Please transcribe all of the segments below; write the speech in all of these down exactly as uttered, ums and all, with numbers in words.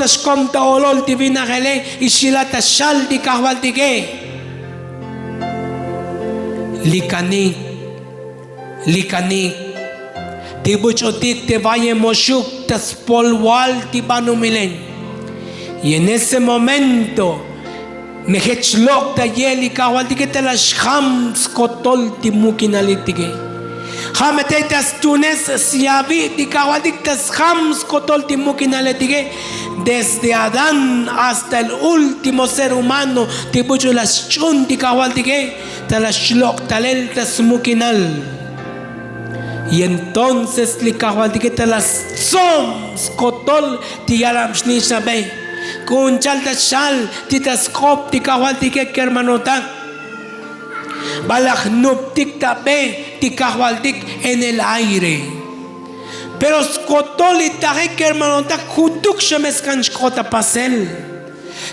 xkom ta olol ti vinajele y xila ta xal ti kajvaltike. Likanik, likanik, ti buch'utik te valle moxuk ta spolval ti banumile. Y en ese momento me jech lok' ta yel li kajvaltike ta la xjam skotol ti mukinalitike. Ja' me te ta stunes syavi' ti kajvaltik ta sjam skotol ti mukinalitike. Desde adán hasta el último ser humano ti buch'u la sch'un ti kajvaltike ta la xlok' talel ta smukinal. Y entonces li kajvaltike ta la stzom skotol ti yalam xnixnabe. K'un cha'al ta xal ti ta sk'op ti kajvaltike kermanotak. Balaj nuptik ta be ti kajvaltik en el aire. Pero skotol li tajik kermanotak jutuk xa me skan xk'ot ta pasel.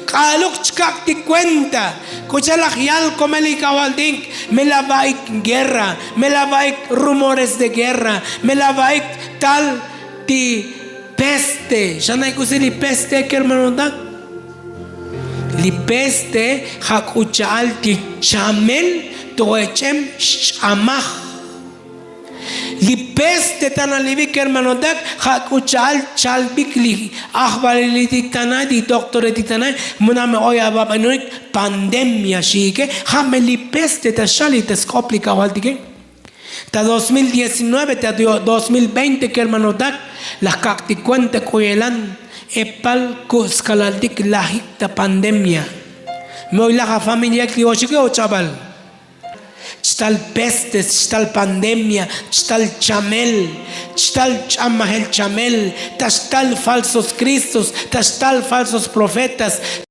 K'aluk chkak' ti kuenta k'u cha'al laj yal komel li kajvaltik. Me la va'ik guerra, me la va'ik rumores de guerra, me la va'ik tal ti peste. Xanay k'usi li peste kermanotak? Li peste ja' k'u cha'al ti chamel to ech'em xch'amaj. Li peste ta nalivik kermanotak ja' k'u cha'al chalvik li ajvalilitik ta na'e ti doktoretik ta na'e. Muna me oy avabanunik pandemia xiike. Ja' me li peste ta xal li ta sk'op li kajvaltike. Ta dos mil diecinueve ta dos mil veinte kermanotak laj kak' ti kuenta k'u yelan epal ku' skalaltik lajik ta pandemia. Me oy laj afamiliaik li oxike o ch'abal. Chtal pestes, chtal pandemia, chtal chamel, chtal ch'amajel chamel, ta xtal falsos cristos, ta xtal falsos profetas.